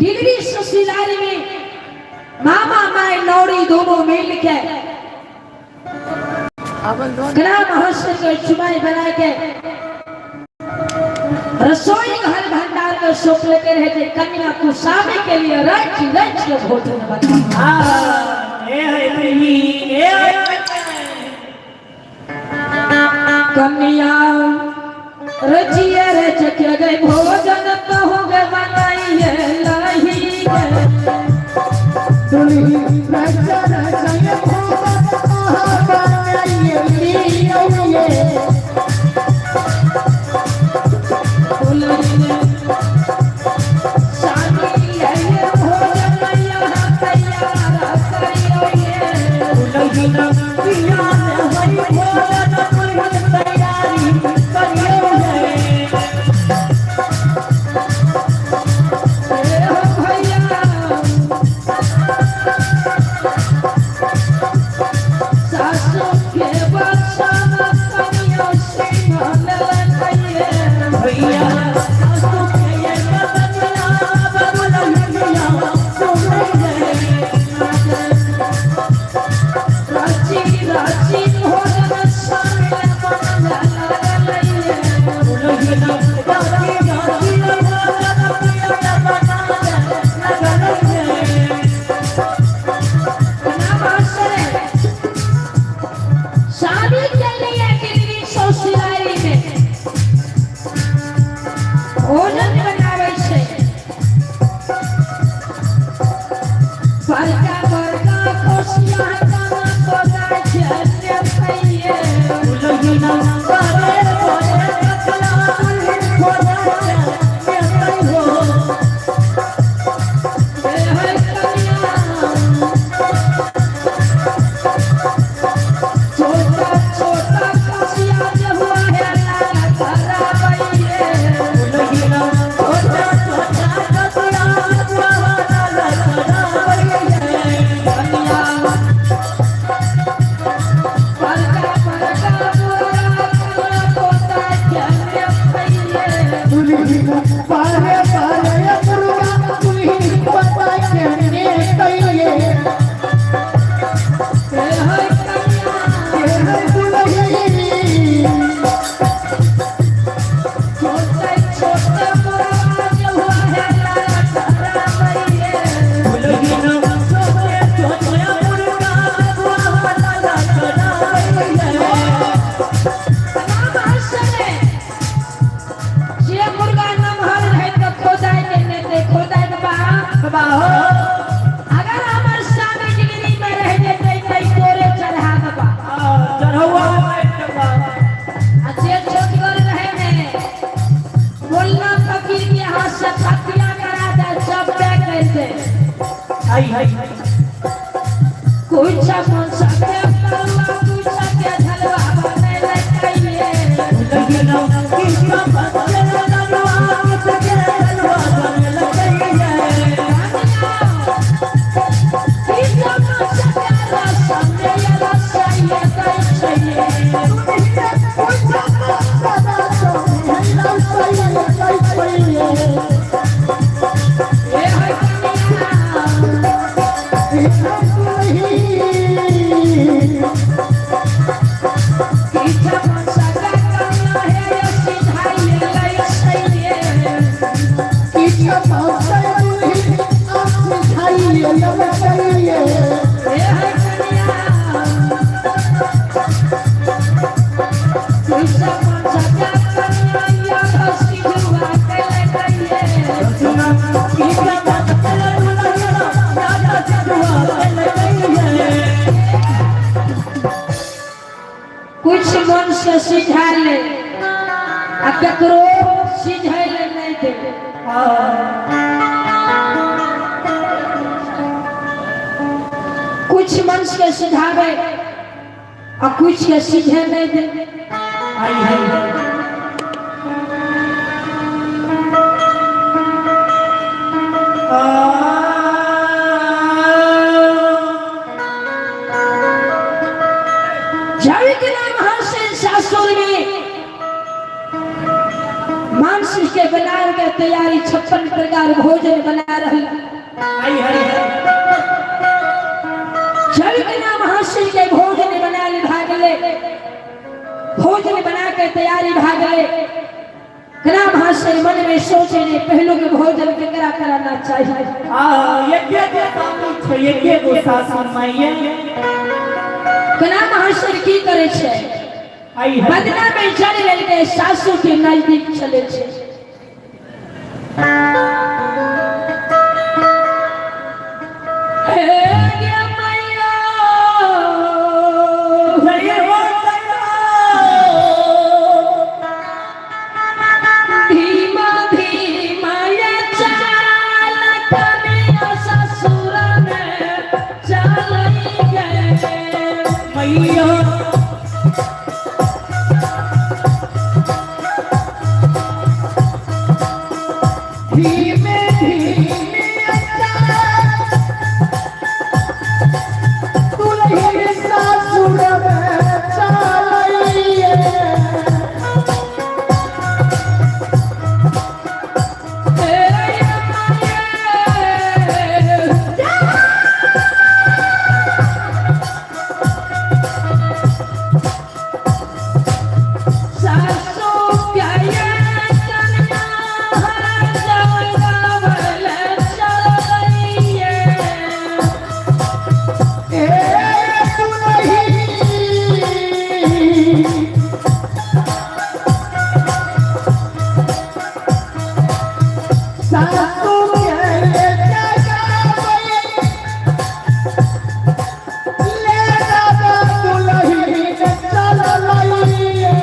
डिलरी ससुराल में मामा माय नौरी दोनों मिल के ग्राम हसन के चुमाई बना के रसोई घर भंडार में सौंप लेते रहे थे कन्या कुसामे के लिए रच रच के भोजन बना। कन्या रचिए रच के गए भोजन कहूँ बनाइए लही गए। शादी के लिए दिल्ली ससुराली में भोजन बनावे छै। बड़का बड़का कोसिया काना कोदा छै ने। छोटा छोटा कोसिया जे हुआ है लाला कराबैये। कन्या बड़का बड़का बुरा काना कोदा छै ने। पारे पारे मुर्गा तुही पता के ने कहिए। हे है कन्या। छोटे छोटे बुरा जे हुआ है लाला कराबैये। जे मुर्गा नमहर रहे तऽ खोदाइ के नेते खोदाइ बाबा बाबा हो। अगर हमर सामने डिग्री में रह जेतै तऽ तोरे चढ़ा बाबा। चढ़ौआ। आ जे छोटगर रहे ने बोलना फकीर के हाथ से फतिया करा दे सब पे कर दे। आई आई। कुछ मन सके परुआ कुछ के झलवा बने लइए। कुछ मन से सिझा ले आ ककरो सिझै ले नहीं दे। कुछ मन से सिझावे आ कुछ के सिझे नहीं दे। आई आई। जैविक नाम हर्षन सासुर में मांस के बनाए के तैयारी। तैयारी 56 प्रकार भोजन बना रही। आई हरि जब कना महाशय के भोजन बना ले भागले, भोजन बना के तैयारी भागले। कना महाशय मन में सोचे ने पहलो के भोजन केकरा कराना चाहिए। आ यज्ञ के सामने छे यज्ञ गो सासु माइये। कना महाशय की करे छे? आई हरि बदना में जल लेलके सासू के नजदीक चले छे। हे गे मैया, जय हो जय। धीमा धीमा ये चाल कनिया ससुर में चलई गे। मैया धीमे धीमे दुल्हन सासुर में चलइए। हे माये, सासू के ये कन्या जगावल चलइए। ए दुल्हन सासु के जगावल ले दादा दुल्हन चलइए।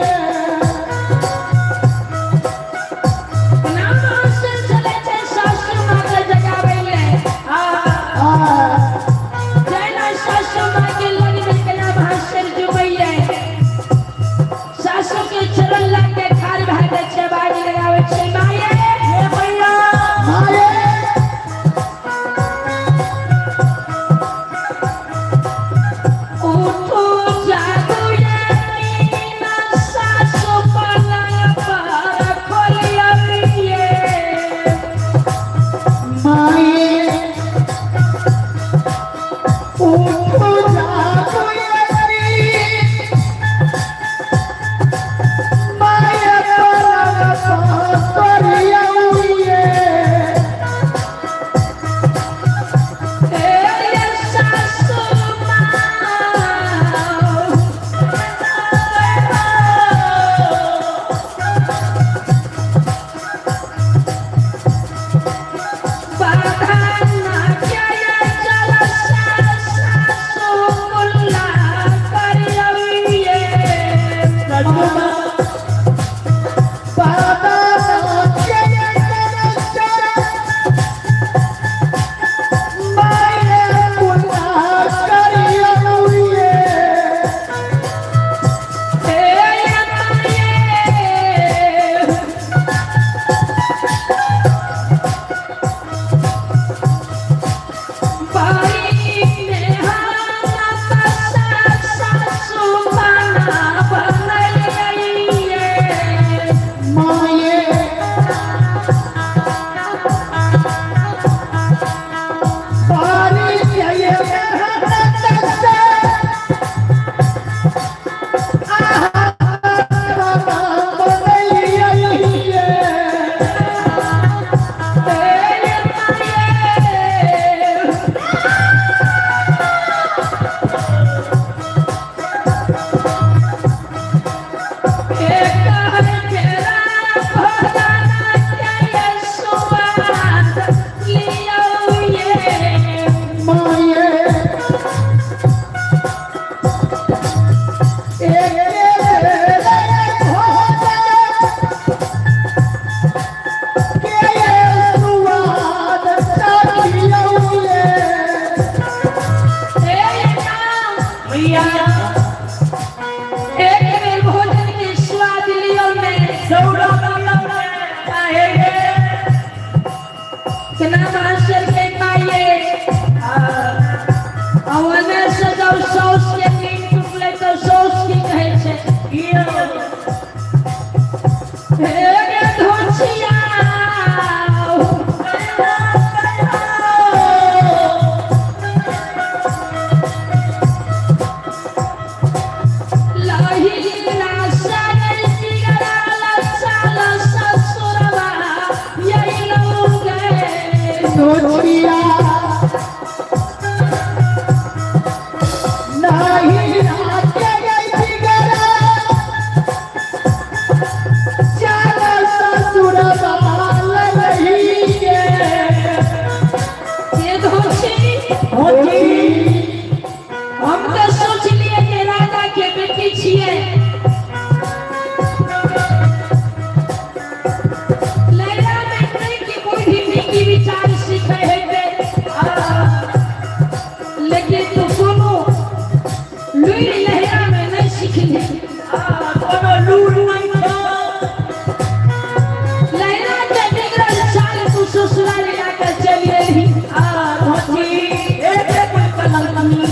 नाम से चले छे सासू माँ के जगावे ले। आ आ जैना सासू माँ के लग में कना भाषण जुबैये, सासू के चरण लग के खार भागे छे, बाग लगावे छे माये। हे भैया माये उठो जागो ये मीना सासू पलंग पर खोलिए। माये उठो जागो ये माये पलंग पर करिए। हे सासू माँ, बाधाना क्या चल सासू मुल्ला करिए। ससुमा बाबा के माये पुना करिए। हे माये, बारी में हम सासू बना बनलिए। माये बारी के मेहनत से आहा बाबा बनलिए। हे माये, माये एक मैया सौरा काहे गे। हे धोचिया। दोछिया नहीं आके गई जिगरा चल ससुर बाल रही के ये धोची होती हम तो सोचलिए कि राजा के बेटी छिए लैला में नहीं कि बुद्धि की विचार सीखे हेते, लेकिन तू कोनो लुरि लहरा में नहीं सीखली। कोनो लूर नहीं छौ। लहरा के बिगड़ल चाल तू ससुराल लाकर चली एलही। आ धोची एक एक कलंकनी।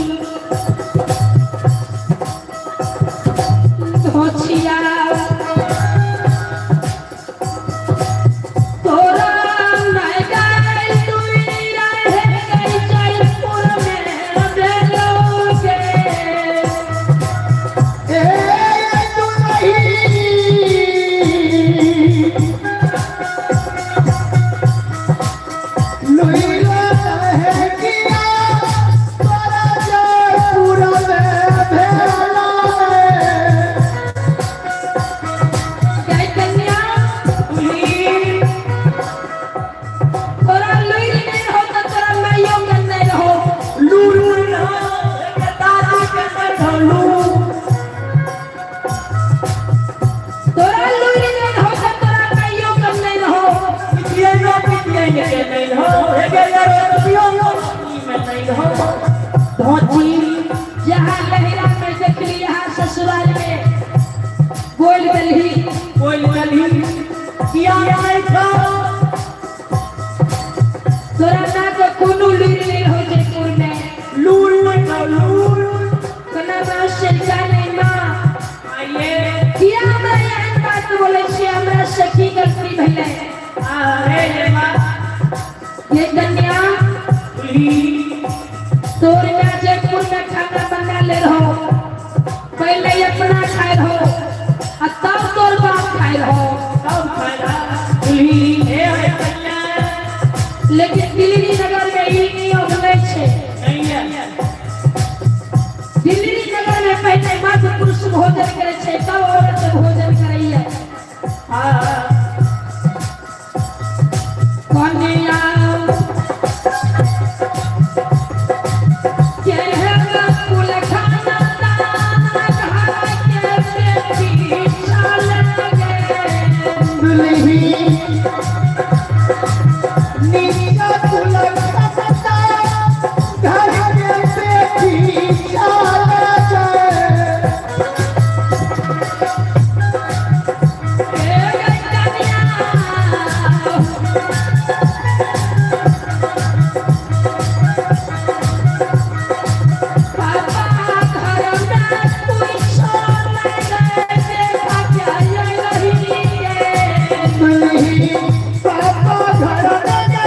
धोचिया तोरा नहीं गाय तुई रहे गई जयपुर में बेलोगे। ए दुलही लुइला है किया तोरा जयपुर में भेला रे। गाय कन्या दुल्ही तोरा लुइल नहीं हो तो तोरा माइयो के नहीं हो। लूर न हो, एक दादी के नहीं हो लूर। तोरा लुइल नहीं हो तो तोरा माइयो के नहीं हो। पितिये नो पितिये के नहीं हो, एक यारो पियो में नहीं हो। धोची जहाँ लहरा में देखली यहाँ ससुराल में बोल दलही। बोल दलही किया नहीं छौ। तोरा ना के कोनो लुइल नहीं हो जयपुर में। लूर नहीं छौ लूर। कोना मास्टर जाने माँ आइए किया हमरा एहन बात बोलै छियै, हमरा से की गलती भेलै? अरे ये बात ये कन्या दुल्ही तोर माँ जयपुर में खाना बना ले रहो, पहले अपना खाए रहो आ तब तोर बाप खाए रहो। सब खाना दुल्ही हे हे कन्या। लेकिन दिल्ली नगर में ई नियम नहीं छै। नहीं है। दिल्ली नगर में पहले मर्द पुरुष भोजन करे छै तब औरत भोजन करैया। हाँ कन्या के कुल खाना घर के बेटी चल गे। दुलही नीचा कुलकता घर के बेटी चल जाए। ए कन्या पापा घर में पूछो नहीं देखा क्या ये रही गे। दुलही पापा घर में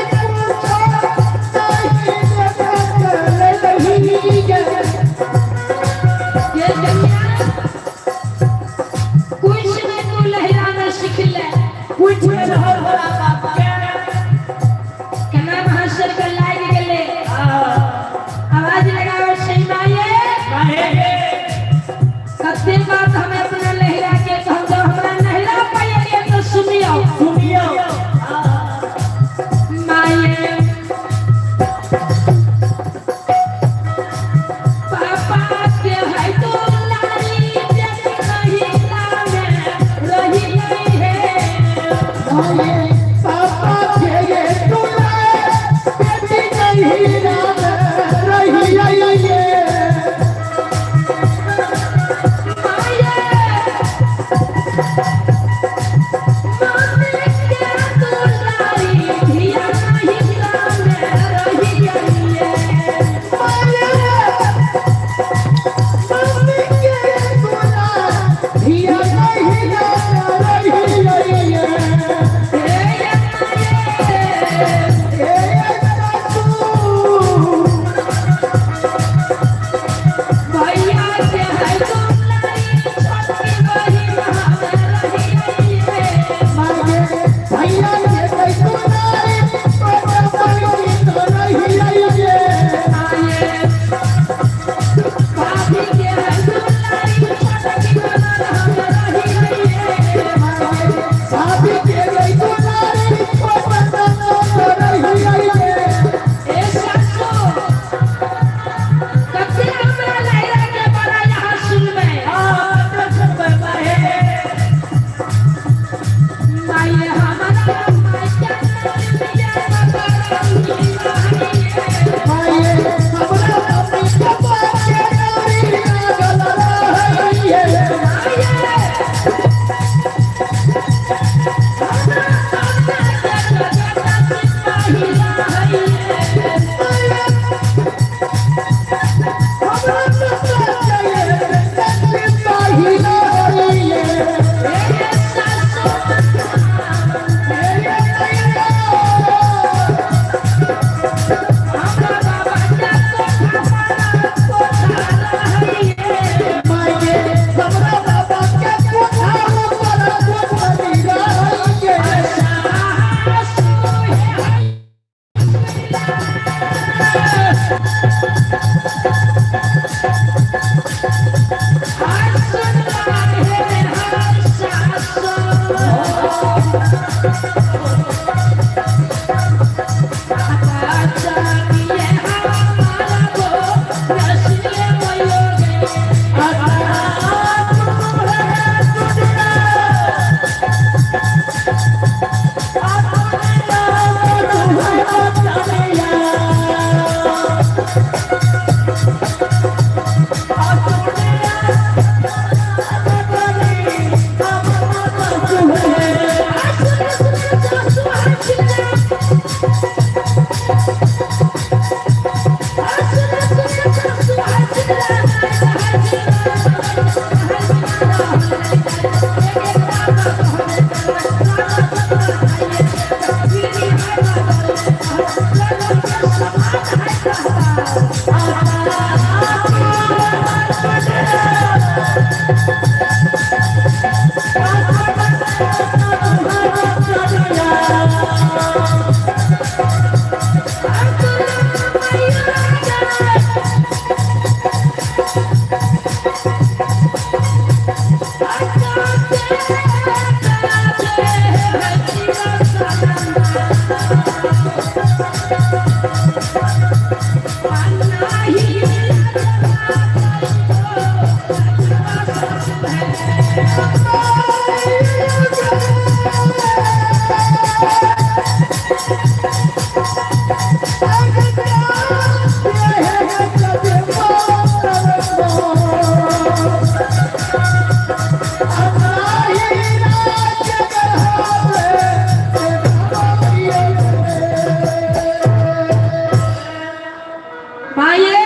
माये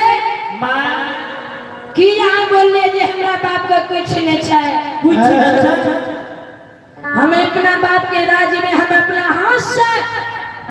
माँ की अहाँ बोललियै जे हमरा बाप के कुछ नहि छै? कुछ नहीं छै। हम अपना बाप के राज्य में हम अपना हाथ से